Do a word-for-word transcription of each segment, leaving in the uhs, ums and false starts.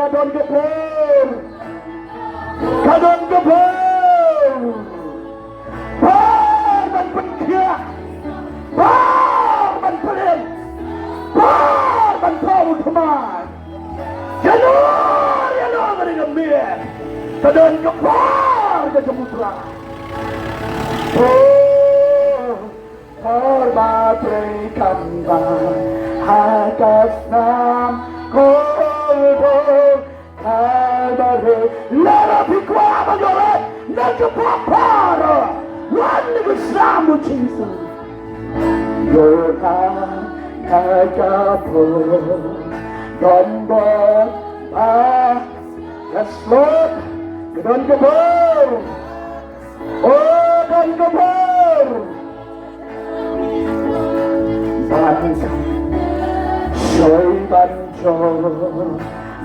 Ka don ka bor. Ka don ka bor. Bor ban pynkhiah. Bor ban pynlong. Bor ban pynlong u thymmai. Ïa no, ïa no ka ri ka miet. Ka don ka bor ka jong u Trai. Bor, bor ba trei kam bam ha ka snam kordor Kalbari. Lada phi kwah ban ïoh rai na ka bor, wan na ka snam u Jisu. Ïoh rai na ka bor, don bor ba, yes Lord, ka don ka bor. O don ka bor. Ban shoi ban jor,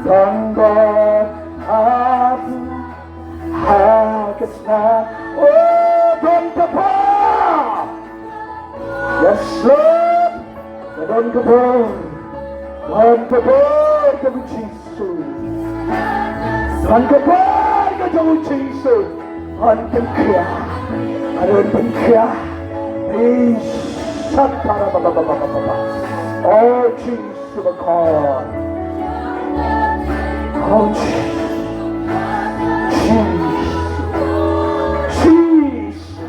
don bor ha, ha ka snam. O don ka bor. Yes Lord. Ka don ka bor. Don ka bor ka jong u Jisu. Don ka bor ka jong u Jisu. Ban pynkhiah. Ban pynkhiah. Ei, shat para ba ba ba ba ba ba. O Jisu bakor. O Jisu. Jisu.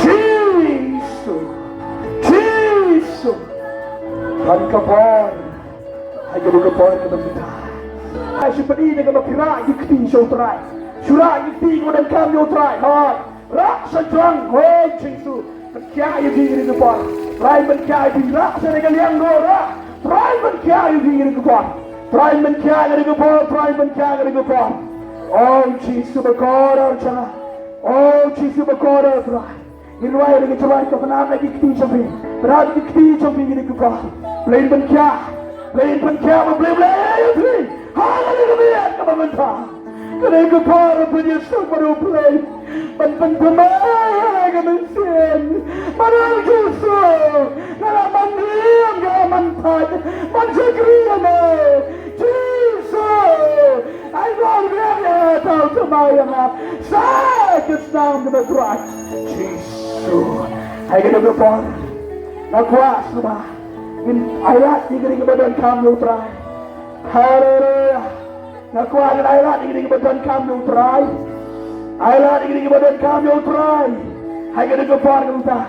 Jisu. Jisu. Jisu. Don ka bor. Ha kane ka por kaba mynta, ai shu pyrshah ïa kaba phi rah ïa ki kti sha u Trai. Shu rah ïa ki kti kiba donkam ïa u Trai. Hooid. Rah sha jrong. O Jisu. Pynkhiah ïa ki ha kane ka por. Trai pynkhiah ïa ki. Rah sha kane ka liang, rah. Trai pynkhiah ïa ki ha kane ka por. Trai pynkhiah ïa kane ka por. Trai pynkhiah ïa kane ka por. O Jisu bakor, Trai. O Jisu bakor, Trai. Ngi duwai ïa ki, Trai, to pynap ïa ki kti jong phi. Pynap ïa ki kti jong phi ha kane ka por. Blei pynkhiah. Blei pynkhiah, Blei, Blei ïa phi. Haleluya, kaba mynta. Kane ka por ban ïasuk bad U Blei. Ban pynthymmai ïa ka mynsiem. Ban ong Jisu. Nga la man riam, nga la man thait. Ban shakri ïa me. Jisu. Ai Lord, biang ïa nga, tau thymmai ïa nga. Sa ka snam kaba Trai. Jisu. Ha kane ka por, nga kwah sngewbha ngin ailad ïa kine kiba donkam ïa u Trai. Haleluya. Nga kwah ngin ailad ïa kine kiba donkam ïa u Trai. Ailad ïa kine kiba donkam ïa u Trai. Ha kane ka por, kane ka por.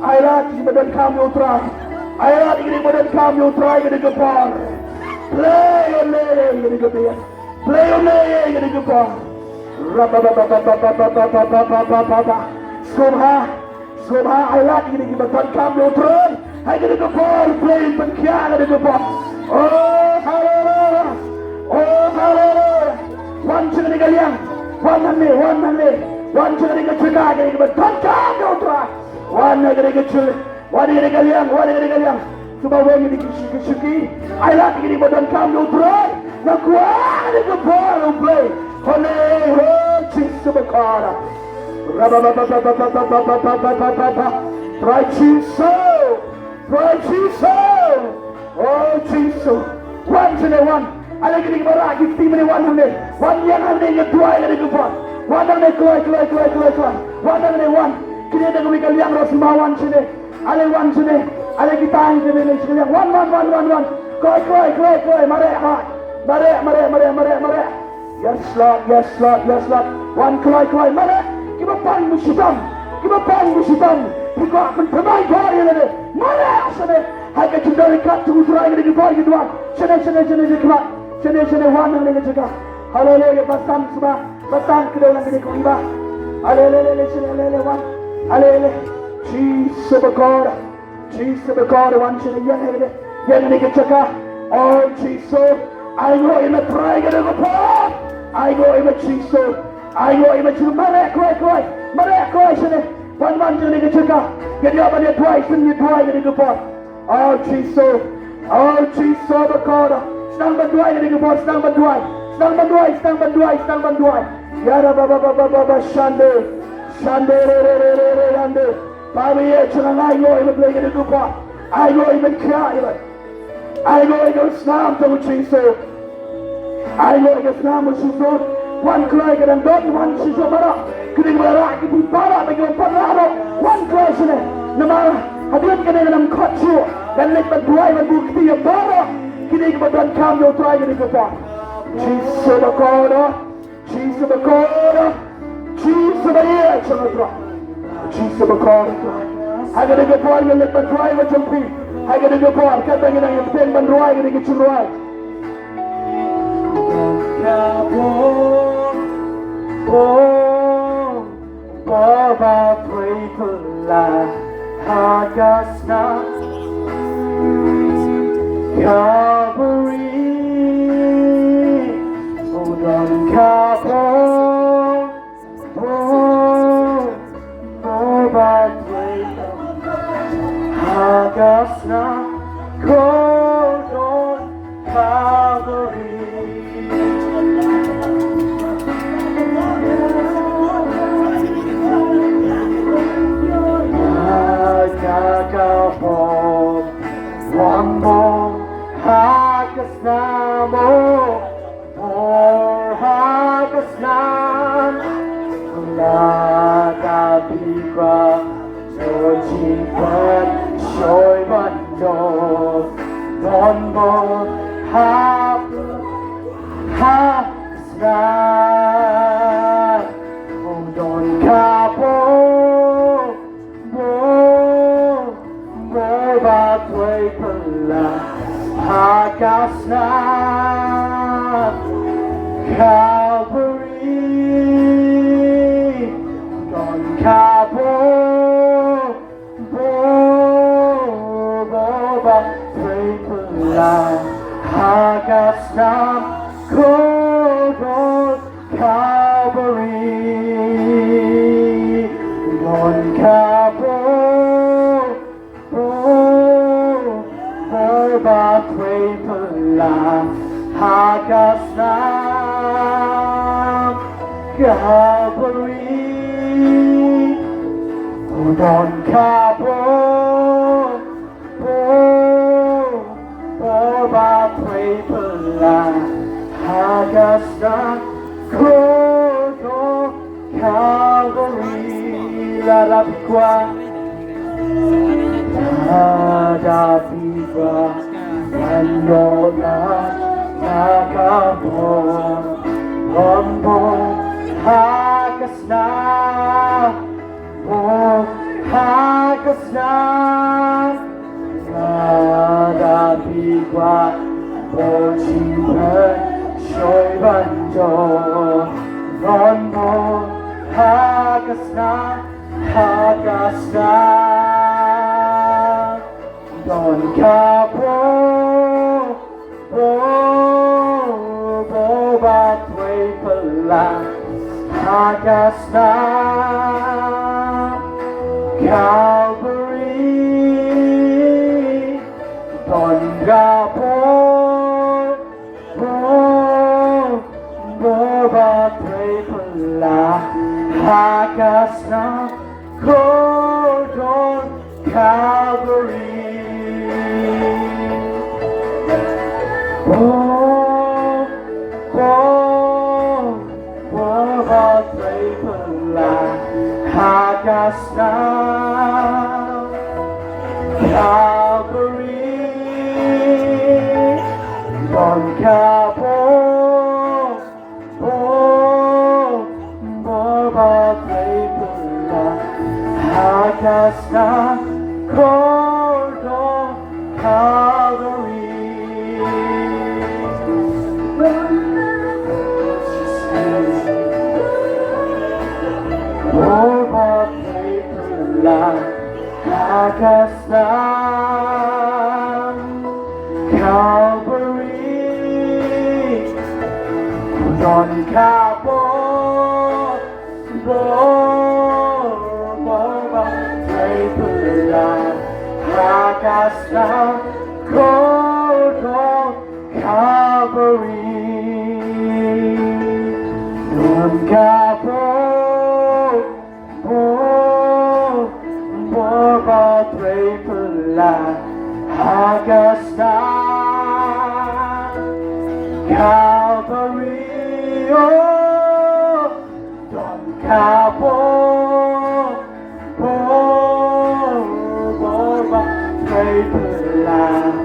Ailad ïa kiba donkam ïa u Trai. Ailad ïa kiba donkam ïa u Trai ha kane ka por. Blei un leh ïa kane ka por. Blei un leh ïa kane ka por. Rababababababababababababa. Sngewbha. Sngewbha ailad ïa kiba donkam ïa u Trai. Ha kane ka por Blei un pynkhiah ha kane ka por. Oh, haleluya. Oh, haleluya. Wan sha kane ka liang. Wan hangne, wan hangne. Wan sha kane ka jaka, kane kaba donkam ïa u Trai. Wan ha kane ka jaka. Wan ha kane ka liang, wan ha kane ka liang. Sngewbha weng ïa ki shuki, ki shuki. Ailad ïa kiba donkam ïa u Trai. Nga kwah ha kane ka por U Blei un leh, oh Jisu bakor. Rababababababababababa. Trai Jisu. Trai Jisu. Oh Jisu. Wan shane, wan. Ale kine kiba rah ki kti mynne, wan hangne. Wan ïa hangne, ngi duwai ha kane ka por. Wan hangne, kloi, kloi, kloi, kloi, kloi. Wan hangne, wan. Kine na kawei ka liang ruh sngewbha wan shane. Ale wan shane. Ale kita hangne, kine na kawei ka liang. Wan, wan, wan, wan, wan. Kloi, kloi, kloi, kloi. Mareh, mareh. Mareh, mareh, mareh, mareh, mareh. Yes Lord, yes Lord, yes Lord. Wan kloi kloi, mareh. Kiba pang ba shitom. Kiba pang ba shitom. Phi kwah pynthymmai bor ïa lade. Mareh shane. Ha ka jingdon ryngkat jong u Trai, kane ka bor ki duwai. Shane, shane, shane, shane, kiba. Shane, shane, wan hangne ka jaka. Haleluya, ba san sba. Ba san kdew lang kane ka iba. Ale, ale, ale, ale, shane, ale, ale, wan. Ale, ale. Jisu bakor. Jisu bakor, wan shane, ïeng hangne. Ïeng hangne ka jaka. Oh Jisu. Ainguh ïa me Trai ha kane ka por. Ainguh ïa me Jisu. Ainguh ïa me Jisu. Mareh kloi kloi. Mareh kloi shane. Wan, wan hangne ka jaka. Ngin ïa ban ïa duwai, sngewbha ïa duwai ha kane ka por. Oh Jisu. Oh Jisu bakor. Sdang ban duwai ha kane ka por, sdang ban duwai. Sdang ban duwai, sdang ban duwai, sdang ban duwai. Ïa rabababababa shande. Shande re re re re re yande. Ba me ïa jngai, ainguh ïa me Blei ha kane ka por. Ainguh ïa me, khia ïa me. Ainguh ïa ka snam jong u Jisu. Ai lo ka snam u shisur. Wan kloi ka dang don wan shisur baroh. Kini ki ba la rah ki phi baroh ba ki ba pat rah baroh. Wan kloi shane. Namar hadien kane ka dang khot shuh. Kan leit ban duwai ban buh kti ïa baroh. Kini ki ba donkam ïa U Trai kini ki ba. Jisu ba kordor. Jisu ba kordor. Jisu ba ïeit sha U Trai. Jisu ba kordor. Ha kane ka por ngan leit ban duwai ba jong phi. Ha kane ka por kata ngi nang ïa pynban duwai kane ka jingrwai. Ka bor, bor, bor ba trei pynlait ha ka snam Calvary. U don ka bor, bor, bor ba trei ha ka snam kordor Calvary. Ha ka bor, bor, bor ha ka snam, oh. Bor ha ka snam, lada phi kwah, to jingpynshoi ban jop. Don bor ha, ha ka snam, don ka bor. Bor, bor ba trei pynlait ha ka snam Calvary. Don ka bor, bor, bor ba trei pynlait ha ka snam kordor Calvary. Don ka bor, bor, bor ba trei pynlait ha ka snam Calvary. Don ka bor, bor, bor ba trei pynlait ha ka snam kordor Calvary. Lada phi kwah, lada phi kwah, ngan ïoh lad na ka bor, bor, bor ha ka snam. Bor ha ka snam, lada phi kwah, bor jingpynshoi ban jop. Don bor ha ka snam, ha ka snam. Don ka bor, bor, bor ba trei pynlait ha ka snam Calvary. Don ka bor, bor, bor ba trei pynlait ha ka snam kordor Calvary. Bor, bor, bor ba trei pynlait ha ka snam Calvary. Don ka bor, bor, bor ba trei pynlait ha ka snam kordor Calvary. Bor ba trei pynlait ha ka snam Calvary. Don ka bor, bor, bor ba trei pynlait ha ka snam kordor Calvary. Don ka bor, bor, bor ba trei pynlait ha ka snam Calvary. Maria, don ka bor, bor, bor ba trei pynlait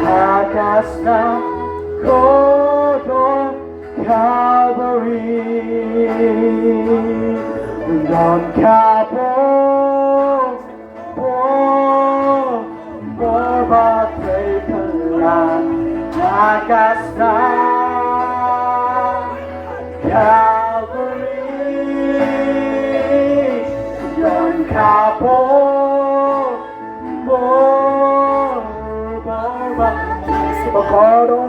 ha ka snam kordor Calvary. Don ka bor, bor, bor ba trei pynlait ha ka snam Calvary. Don ka bor, bor, bor ba trei pynlait.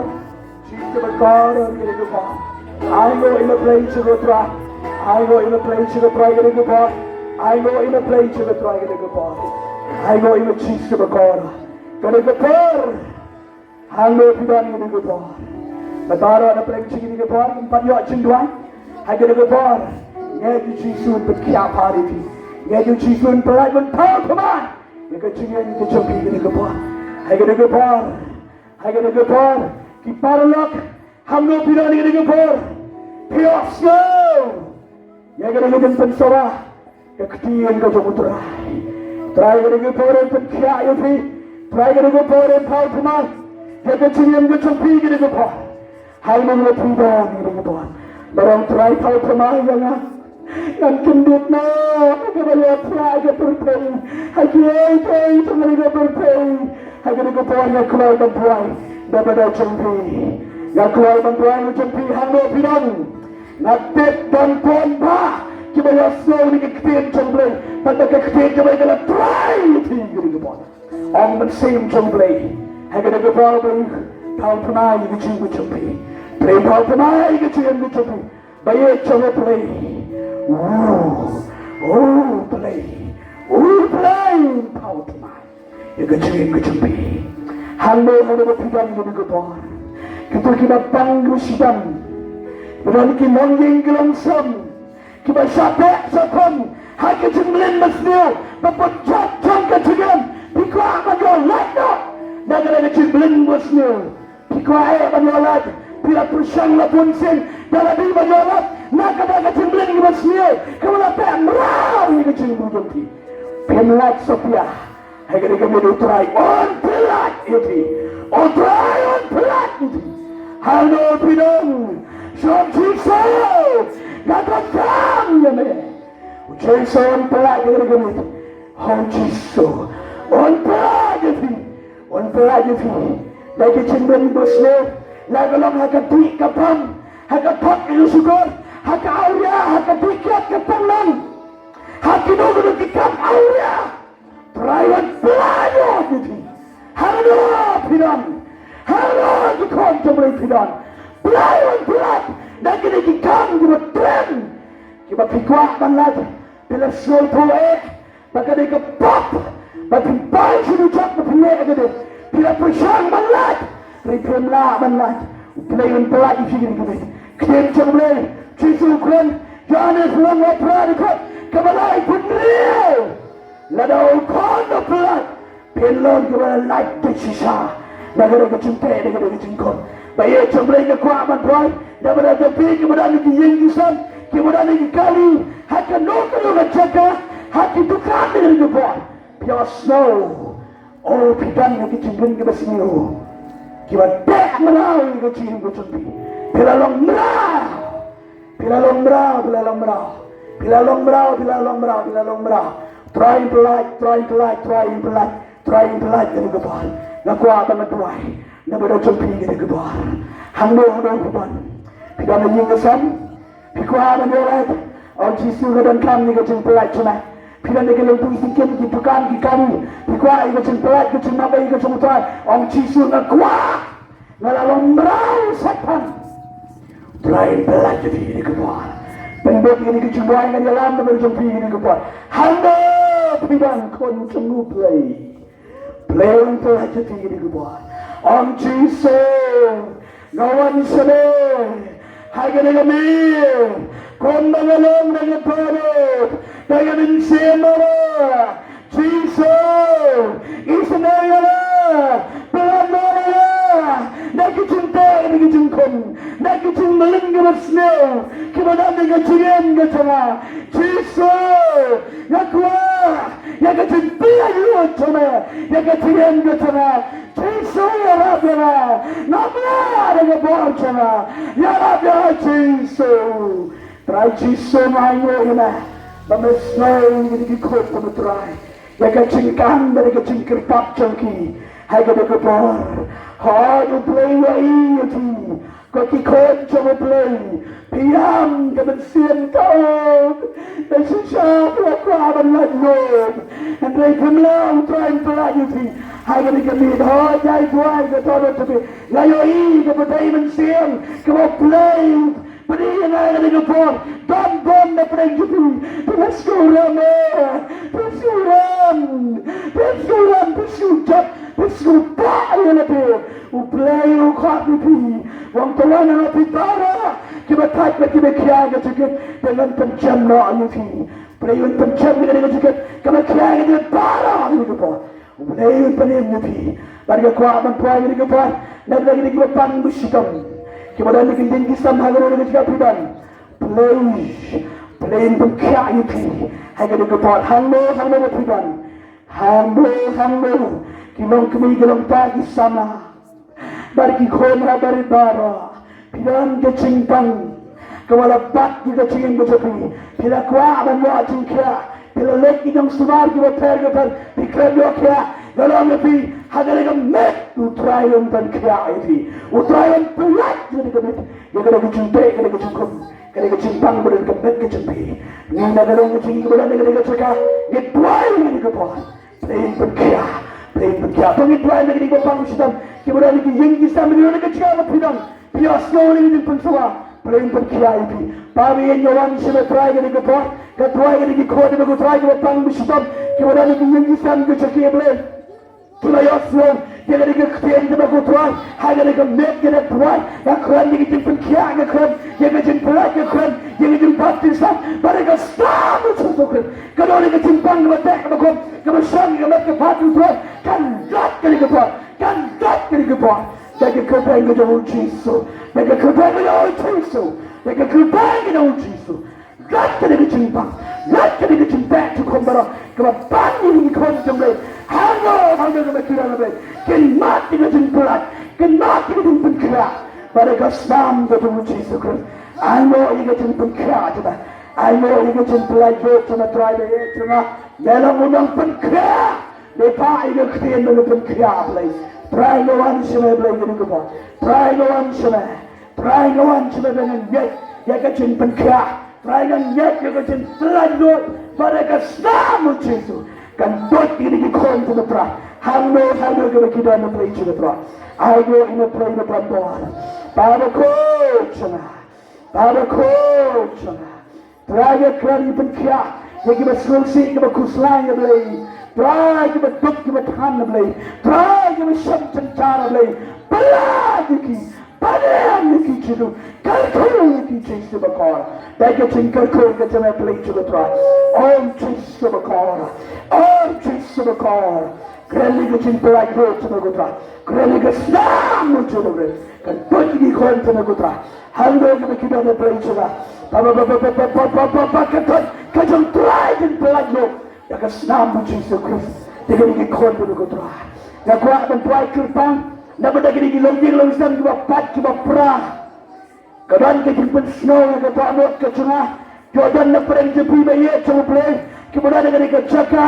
Jisu ba kordor, ïa kane ka por. Ai nguh ïa U Blei jong ngi ko Trai. Ai nguh ïa U Blei jong ngi ko Trai ïa kane ka por. Ai nguh ïa U Blei jong ngi ko Trai ïa kane ka por. Ai nguh ïa U Jisu ba kordor. Kane ka por. Hangno phi don ïa kane ka por. Bad baroh na pdeng jong ngi kane ka por, ngin pat ïoh jingduwai. Ha kane ka por. Ngeit ïa U Jisu un pynkhiah pat ïa phi. Ngeit ïa U Jisu un pynlait, un thaw thymmai ïa ka jingim ka jong phi kane ka por. Ha kane ka por. Ha kane ka por, ki paralok, hangno phi don ïa kane ka por. Phi ïohsngew ïa kane ka jingpynsawa, ka ktien ka jong U Trai. Trai, kane ka por yn pynkhiah ïa phi. Trai, kane ka por yn thaw thymmai ïa ka jingim ka jong phi kane ka por. Hangno phi don ïa kane ka por. Ba ong Trai, thaw thymmai ïa nga. Ngan kyndit noh ha kaba ïaphriang ka pyrthei, ha kiei kiei jong kane ka pyrthei, ha kane ka por nga kloi ban duwai da ba da jong phi. Nga kloi ban duwai da jong phi hangno phi don. Nga tip don bun bah kiba ïohsngew ïa ka ktien jong U Blei, bad ba ka ktien jong U Blei ka la trai ïa phi ha kane ka por. Ong Mynsiem jong U Blei ha kane ka por ba thaw thymmai ïa ka jingim ka jong phi. Phi thaw thymmai ïa ka jingim ka jong phi. Ba ïeit jong U Blei. U, U Blei. U Blei, thaw thymmai ïa ka jingim ka jong phi. Hangno hangno ba phi don ïa kane ka por. Kito kiba pang ruh shitom. Ba don ki longïing ki longsem, kiba shah beh shah khum ha ka jingmlien basniew ba bun jait jong ka jingim. Phi kwah ban ïoh lait noh na ka jingmlien basniew. Phi kwah eh ban ïoh lait, phi la pyrshang la bun sien da lade ban ïoh lait na kata ka jingmlien kaba sniew kaba la pynmraw ïa ka jingim jong phi. Phim lait satia. Ha kane ka miet U Trai un pynlait ïa phi. U Trai un pynlait ïa phi. Hangno phi don, shong Jisu, nga donkam ïa me. U Jisu un pynlait ïa kane ka miet. Hong Jisu un pynlait ïa phi. Un pynlait ïa phi. Da ki jingmlien basniew, la ka long ha ka dih ka bam, ha ka thok ka shukor, ha ka awria, ha ka dih kiad ka tyngnang, ha kino kino ki kam awria. Trai un pynlait ïa phi. Hangno phi don, hangno ki khun jong U Blei phi don, Trai un pynlait. Da kine ki kam kiba kren, kiba phi kwah ban lait, phi la sngewthuh eh ba ka dei ka pop, ba phi bai sha u jok ba phi leh ka dei, phi la pyrshang ban lait, hynrei phim lah ban lait. U Blei un pynlait ïa phi kane ka miet. Ktien jong U Blei, Jisu u kren, Ïoannis lynnong phra dkhot kaba laiphew hynriew. Lada u Khun u pynlait, phin long kiba la lait da shisha na ka dei ka jingteh, na ka dei ka jingkhum. Ba ïeit jong U Blei, nga kwah ban duwai da ba da jong phi kiba don ha ki ïing ki sem, kiba don ha ki kali, ha kano kano ka jaka, ha ki dukan, na ka dei ka por. Phi ïohsngew, oh, phi don ha ki jingmlien kiba sniew, kiba teh mraw ïa ka jingim ka jong phi. Phi la long mraw. Phi la long mraw, phi la long mraw. Phi la long mraw, phi la long mraw, phi la long mraw. Trai pynlait, Trai pynlait, Trai pynlait, Trai pynlait kane ka por. Nga kwah ban duwai na ba da jong phi kane ka por. Hangno hangno phi don, phi don ha ïing ha sem, phi kwah ban ïoh lait. Ong Jisu, nga donkam ïa ka jingpynlait jong me. Phi don ha ki lynti syngkien, ki dukan, ki kali, phi kwah ïa ka jingpynlait, ka jingmap ïa ka jong U Trai. Ong Jisu, nga kwah. Nga la long mraw, Soitan. Trai pynlait ïa phi kane ka por. Pynbeit ïa kane ka jingduwai, ngan ïalam na ba da jong phi kane ka por. Hangno phi don, khun jong U Blei, Blei un pynlait ïa phi kane ka por. Ong Jisu, nga wan sha me ha kane ka miet, kumba nga long da ka dohnud, da ka mynsiem baroh. Jisu, isynei ïa nga, pyllait noh ïa nga. na ki jingteh, na ki jingkhum, na ki jingmlien kiba sniew kiba don ha ka jingim ka jong nga. Jisu, nga kwah ïa ka jingpynlait lut jong me ïa ka jingim ka jong nga. Jisu, ïarap ïa nga. Nga mlien da ka bor jong nga. Ïarap ïa nga, Jisu. Trai Jisu, nga ainguh ïa me ba me sngew ïa kine ki khun jong me, Trai, ïa ka jingkam bad ïa ka jingkyrpad jong ki ha kane ka por. Hooid, U Blei, ïohi ïa ki, ko ki khun jong U Blei. Phi ïam ka mynsiem, to, da shisha phi la kwah ban lait lut, hynrei phim lah, U Trai, ban pyllait ïa phi ha kane ka miet. Hooid, nga duwai, nga duwai, nga ïohi ka pyrthei mynsiem kaba U Blei pynïeng ïa nga ha kane ka por. Don bun na pdeng jong phi, phi sngewrem, eh, phi sngewrem, phi sngewrem, phi sngewjop, phi sngewbha ïa lade. U Blei u khot ïa phi. Wan, to wan, ha phi baroh kiba thait bad kiba khia ka jingkit, te ngan pynjem noh ïa phi. Blei un pynjem ïa kane ka jingkit kaba khia ka jingkit baroh ha kane ka por. U Blei un pynïeng ïa phi. Bad nga kwah ban poi ha kane ka por na bynta kine kiba pang ba shitom, kiba don ha ka ïing ki sem ha kano kano ka jaka phi don. Blei, Blei un pynkhiah ïa phi ha kane ka por, hangno hangno ba phi don. Hangno hangno, ki longkmie ki longpa ki samla bad ki khun ha barit baroh, phi don ka jingpang kaba la bat ïa ka jingim ka jong phi. Phi la kwah ban ïoh jingkhiah, phi la leit ki nongsumar kiba pher kiba pher, phi khlem ïoh khiah. Nga ong ïa phi, ha kane ka miet U Trai un pynkhiah ïa phi. U Trai un pyllait ïa kane ka miet, ïa kane ka jingteh, kane ka jingkhum, kane ka jingpang ba don ha ka miet ka jong phi. Ngi na ka long ka jong ngi kiba don ha kane ka jaka, ngi duwai ha kane ka por. Blei un pynkhiah, Blei un pynkhiah. To ngin duwai na kine kiba pang shitom, kiba don ha ki ïing ki sem, kiba don ha ka jaka ba phi don. Phi ïohsngew ïa ka jingpynsngew, Blei un pynkhiah ïa phi. Baba ïeit, nga wan sha me Trai ha kane ka por, nga duwai ïa kine ki khun jong me ko Trai kiba pang ba shitom, kiba don ha ki ïing ki sem, ki jaka, Blei. Kiba ïohsngew ïa kane ka ktien jong me ko Trai ha kane ka miet, nga duwai, nga kren ïa ka jingpynkhiah, nga kren ïa ka jingpyllait, nga kren ïa ka jingbaptisma bad ka snam u Jisu Khrist. Ka don ka jingpang kaba teh kaba khum kaba shong ha ka met ka phad u Trai. Kan rat kane ka por, kan rat kane ka por. Da ka kyrteng ka jong u Jisu, da ka kyrteng ka jong u Jisu, da ka kyrteng ka jong u Jisu. Rat kane ka jingpang, rat kane ka jingteh jingkhum baroh kaba ban ïa ki khun jong me. Hangno hangno kiba ki don, Blei, kin mad ïa ka jingpyllait, kin mad ïa ka jingpynkhiah bad ka snam ka jong u Jisu Khrist. Ainguh ïa ka jingpynkhiah jong me, ainguh ïa ka jingpyllait lut jong me Trai, ba ïeit jong nga. Me long u nongpynkhiah. Dei ba ïa ka ktien ba me pynkhiah, Blei. Trai, nga wan sha me, Blei, kane ka por. Trai, nga wan sha me. Trai, nga wan sha me ba ngan ngeit ïa ka jingpynkhiah. Trai, ngan ngeit ïa ka jingpyllait lut bad ka snam u Jisu. Kan duh ïa kine ki khun jong me Trai, hangno hangno kiba ki don, Blei jong me Trai. Ainguh ïa me Blei na bynta bor. Baba khuid jong nga, Baba khuid jong nga. Trai, nga kren ïa pynkhiah ïa kiba sngewsih, kiba khuslai, Blei. Trai, kiba duk kiba than, Blei. Trai, kiba shem jynjar, Blei. Pyllait ïa ki, pyllait ïa ki Jisu. Kyrkhu ïa ki Jisu bakor. Da ka jingkyrkhu ka jong me Blei jong nga Trai. Ong Jisu bakor, ong Jisu bakor. Kren ïa ka jingpyllait lut jong me ko Trai. Kren ïa ka snam u Jisu Khrist. Kan duh ïa ki khun jong me ko Trai, hangno kiba ki don, Blei jong nga. Ba, ba, ba, ka don ka jong Trai, kan pyllait lut da ka snam u Jisu Khrist ïa kine ki khun jong me ko Trai. Nga kwah ban duwai kyrpang na bynta kine ki longïing longsem kiba pat kiba pra. Ka don ka jingpynsngew ïa ka dohnud ka jong nga. Ki don na pdeng jong phi, ba ïeit jong U Blei, kiba don ha kane ka jaka,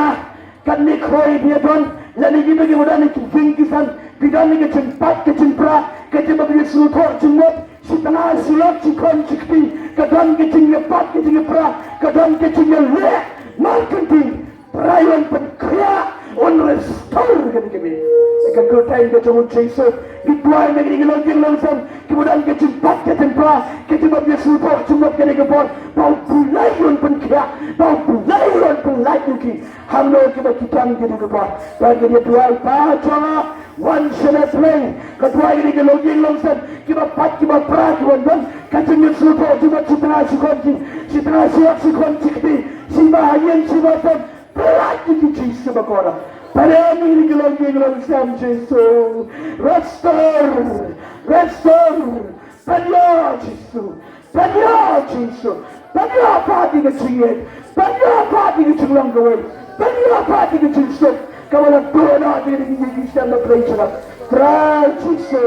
kane ka khroi, phi don lane kiba, kiba don ha ki ïing ki sem, phi don ha ka jingpat ka jingpra, ka jingbym ïasngewthuh jingmut, shi tnga shi lok shi khon shi kti, ka don ka jingïapat ka jingïapra, ka don ka jingïaleh markynti. Trai un pynkhiah, un restore kane ka miet. Ïa ka kyrteng ka jong u Jisu ngi duwai na kine ki longïing longsem kiba don ka jingpat ka jingpra, ka jingbym ïasngewthuh jingmut kane ka por, ba U Blei un pynkhiah, ba U Blei un pyllait ïa ki. Hangno kiba ki don kane ka por, ba ngi duwai, Pa jong nga, wan sha me Blei. Nga duwai ïa kine ki longïing longsem kiba pat kiba pra, kiba don ka jingïasngewthuh jingmut, shi tnga shi khon shi, shi tnga shi lok shi khon shi kti, shi ba ha ïing shi ba sem. Pyllait ïa ki Jisu bakor. Pynïoh ïa ngi ki longïing longsem Jisu. Restore, restore. Pynïoh Jisu. Pynïoh Jisu. Pynïoh pat ïa ka jingïeit. Pynïoh pat ïa ka jinglong kawei. Pynïoh pat ïa ka jingsuk kaba la don ha ki, ki, ki stem na pyrshah. Trai Jisu.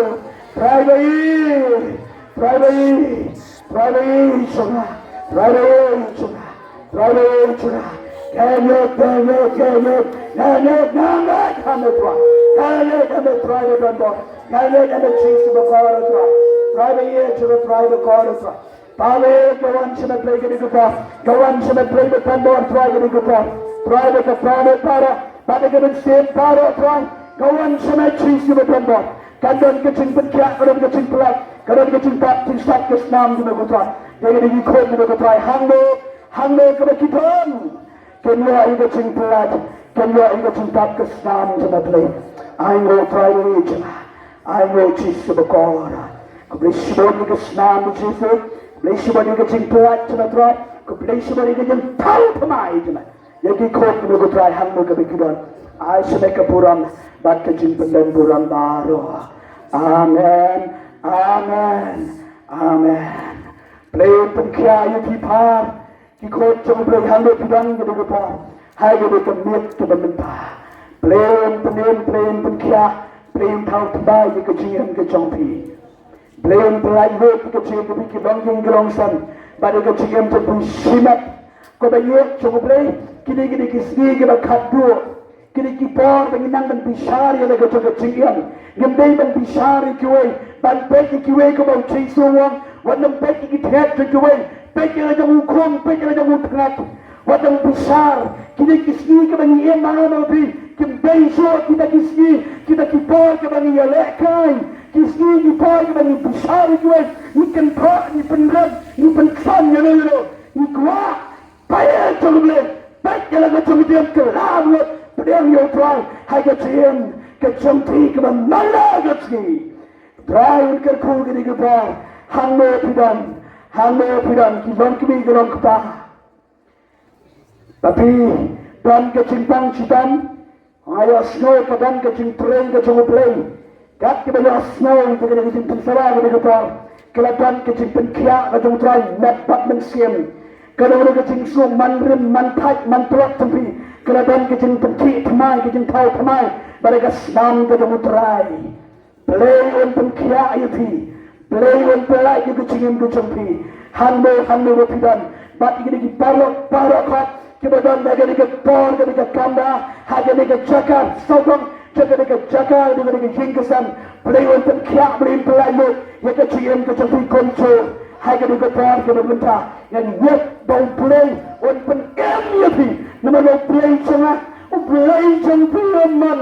Trai ba ïeit. Trai ba ïeit. Trai ba ïeit jong nga. Trai ba ïeit jong nga. Trai ba ïeit jong nga. Ka ïeit, ka ïeit, ka ïeit. Ka ïeit, ka ïeit, ka ïeit, Trai. Ka ïeit, ka ïeit, Trai ba don bor. Ka ïeit, ka ïeit, Jisu ba kordor, Trai. Trai ba ïeit jong nga, Trai ba kordor, Trai. Pale ka wan sha me Blei kane ka por. Ka wan sha me Blei ba kordor, Trai kane ka por. Trai ba ka pale para. Ba ka mynsiem para, Trai. Ka wan sha me Jisu ba kordor. Ka don ka jingpynkhiah, ka don ka jingpyllait, ka don ka jingtap, jingsat ka snam jong me ko Trai. Ïa kine ki khun jong me ko Trai. Hangno, hangno kaba ki don, kin ïoh ïa ka jingpyllait, kin ïoh ïa ka jingtap ka snam jong me Blei. Ai nguh Trai ïa jong nga. Ai nguh Jisu ba kordor. Khublei shibun ïa ka snam Jisu. Khublei shibun ïa ka jingpyllait jong me Trai. Khublei shibun ïa ka jingthaw thymmai jong me ïa ki khun jong me ko Trai hangno kaba ki don. Ai sha me ka burom bad ka jingpynlong burom baroh. Amen. Amen. Amen. Blei un pynkhiah ïa phi baroh. Ki khun jong U Blei, hangno phi don kane ka por, ha kane ka miet kaba mynta, Blei un pynim, Blei un pynkhiah, Blei un thaw thymmai ïa ka jingim ka jong phi. Blei un pyllait lut ïa ka jingim jong phi ki longïing ki longsem bad ïa ka jingim jong phi shimet. Ko ba ïeit jong U Blei, kine, kine ki sngi kiba khatduh, kine ki por ba ngi nang ban bishar ïa la ka jong ka jingim. Ngim dei ban bishar ïa kiwei, ban peit ïa kiwei, kumba U Jisu u ong, wat nym peit ïa ki tnget jong kiwei, peit ïa la jong u khun, peit ïa la jong u tnget. Wat nym bishar. Kine ki sngi kiba ngi im ma nga ma phi, kim dei shuh kita ki sngi, kita ki por kiba ngi ïalehkai. Ki sngi ki por kiba ngi bishar ïa kiwei, ngi kynthoh, ngi pynrem, ngi pynsan ïa la, ïa la. Ngi kwah Peit ïa jong U Blei, peit ïa la ka jong ka jingim, kylla lut, pdiang ïa U Trai ha ka jingim ka jong phi kaba man la ka sngi. U Trai un kyrkhu kine ki por, hangno phi don, hangno phi don, ki longkmie ki longkpa. Ba phi don ka jingpang shitom, nga ïohsngew ka don ka jingtrei ka jong U Blei. Kat kiba ïohsngew ïa kane ka jingpynsawa kane ka por, ka la don ka jingpynkhiah ka jong U Trai met bad mynsiem. Ka don ka jingsngew man rim man thait man tlot jong phi. Ka la don ka jingpynkhih thymmai, ka jingthaw thymmai bad ka snam ka jong U Trai. Blei un pynkhiah ïa phi. Blei un pyllait ïa ka jingim ka jong phi. Hangno hangno ba phi don. Bad ïa kine ki paralok paralok kiba don ha kane ka por, kane ka kamra, ha kane ka jaka sawdong, ha kane ka jaka, ha kane ka ïing ka sem. Blei un pynkhiah, Blei un pyllait lut ïa ka jingim ka jong phi kumjuh. Ha kane ka por kaba mynta. Ngan ïeit ba U Blei un pynim ïa phi. Namar ba U Blei jong nga, U Blei jong phi u man.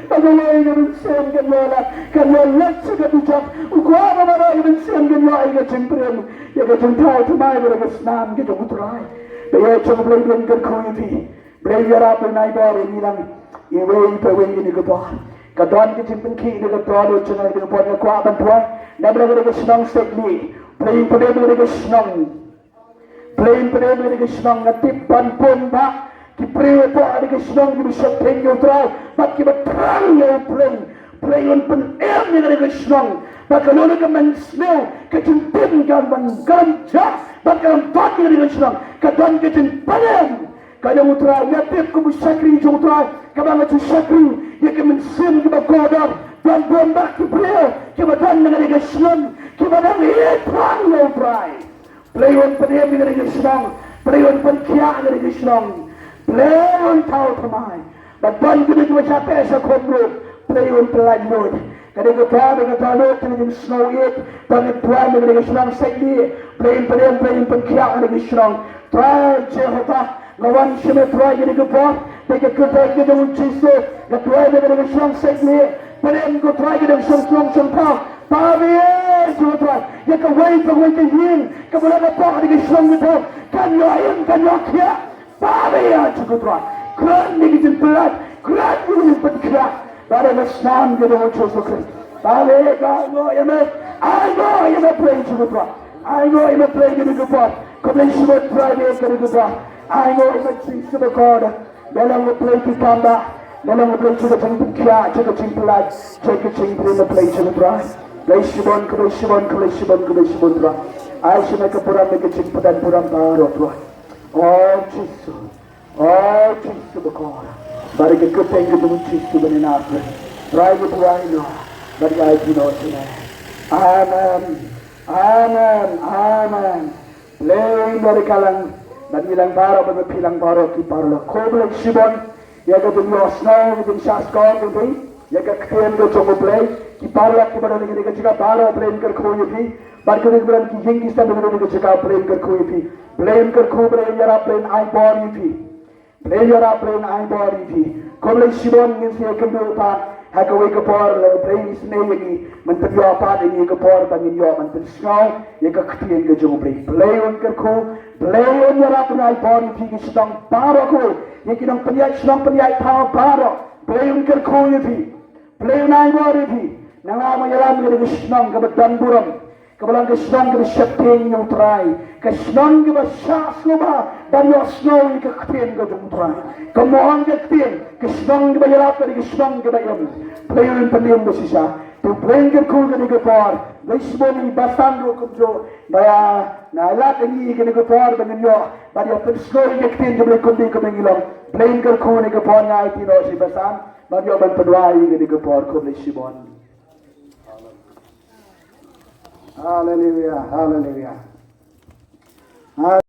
Ba ka wei ka mynsiem kan ïoh lad, kan ïoh lad sha ka dujok. U kwah ba ka wei ka mynsiem kan ïoh ïa ka jingpynim, ïa ka jingthaw thymmai bad ka snam ka jong U Trai. Ba ïa jong U Blei, Blei un kyrkhu ïa phi. Blei un ïarap, Blei un ai bor ïa ngi lang iwei pa iwei ïa kane ka por. Ka don ka jingpynkhih ïa ka dohnud jong nga ïa kane ka por, nga kwah ban duwai na bynta kane ka shnong Saitlih. Blei un pynim ïa kane ka shnong. Blei un pynim ïa kane ka shnong, nga tip ban bun bah ki briew hapoh kane ka shnong kiba sheptieng ïa U Trai bad kiba thrang ïa U Blei. Blei un pynim ïa kane ka shnong. Ba ka long ka mynsngew, ka jingtim kan ban kynjah bad kan ban ïa kane ka shnong. Ka don ka jingpynim ka jong U Trai, nga tip kum u shakri jong U Trai, kaba nga ju shakri ïa ka mynsiem kaba kordor. Don bun bah ki briew kiba don ha kane ka shnong kiba dang ïeit thrang ïa U Trai. Blei un pynim ïa kane ka shnong, Blei un pynkhiah ïa kane ka shnong, Blei un thaw thymmai. Bad ban kine kiba shah teh shah khum ruh, Blei un pyllait lut. Kane ka por, kane ka dohnud, kane ka jingsngew ïeit, ban duwai ïa kane ka shnong Saitlih, Blei un pynim, Blei un pynkhiah ïa kane ka shnong. Trai Jehobah, nga wan sha me Trai kane ka por, da ka kyrteng ka jong U Jisu, nga duwai ïa kane ka shnong Saitlih, pynim ko Trai kane ka shnong, shnong Shangthaw. Pave ïa ko Trai, ïa kawei pa kawei ka ïing kaba la hapoh kane ka shnong ka jong, kan ïoh im, kan ïoh khiah. Pave ïa ko Trai, kren ïa ka jingpyllait, kren ïa ka jingpynkhiah. Bad da ka snam ka jong U Jisu Khrist. Pave, ai nguh ïa me, ai nguh ïa me Blei Jehobah. Ai nguh ïa me Blei kane ka por. Khublei shibun Trai ïa kane ka por. Ai nguh ïa me Jisu ba kordor. Ïa la nguh Blei ki kam bah. Nga long U Blei jong ka jingpynkhiah, jong ka jingpyllait, jong ka jingpynim, U Blei jong U Trai. Blei shibun, khublei shibun, khublei shibun, khublei shibun Trai. Ai sha me ka burom, me ka jingpyndonkam burom baroh Trai. O Jisu, o Jisu bakhuid. Bad ïa ka kyrteng ka jong U Jisu ba ngi ïa pyrshang. Trai, ngi duwai noh, bad ngi aiti noh sha me. Amen. Amen. Amen. Blei un ïaroh ïa ka lang, bad ngi lang baroh, bad phi lang baroh ki paralok. Khublei shibun ïa ka jingïohsngew, ka jingshahshkor jong phi ïa ka ktien ka jong U Blei. Ki paralok kiba don ha kane ka jaka baroh, Blei un kyrkhu ïa phi. Bad kine kiba don ha ki ïing ki sem ha kane ka jaka, Blei un kyrkhu ïa phi. Blei un kyrkhu, Blei un ïarap, Blei un ai bor ïa phi. Blei un ïarap, Blei un ai bor ïa phi. Khublei shibun, ngin sa ïakynduh pat ha kawei ka por, lada U Blei un isynei ïa ngi ban pynïoh pat ïa ngi ka por ba ngin ïoh ban pynsngew ïa ka ktien ka jong U Blei. Blei un kyrkhu, Blei un ïarap, un ai bor ïa phi, ki shnong baroh kawei, ïa ki nongpynïaid shnong, pynïaid thaw baroh. Blei un kyrkhu ïa phi. Blei un ai bor ïa phi. Nangta mo, ïalam ïa ka shnong kaba don burom, kaba long ka shnong kaba sheptieng ïa U Trai, ka shnong kaba shah sngewbha ban ïohsngew ïa ka ktien ka jong U Trai. Ka mon ka ktien, ka shnong kaba ïarap, ka shnong kaba im. Blei un pynim ba shisha. To Blei un kyrkhu ïa kane ka por. Blei shibun ïa i Basan ruh kumjuh, ba ïa, nga lad ïa ngi ïa kane ka por ba ngin ïoh ban ïa pynsngew ïa ka ktien ka Blei kumne kumne ngi long. Blei un kyrkhu ïa kane ka por, nga aiti noh sha i Basan ban ïoh ban pynduwai ïa kane ka por. Khublei shibun. Haleluya, haleluya.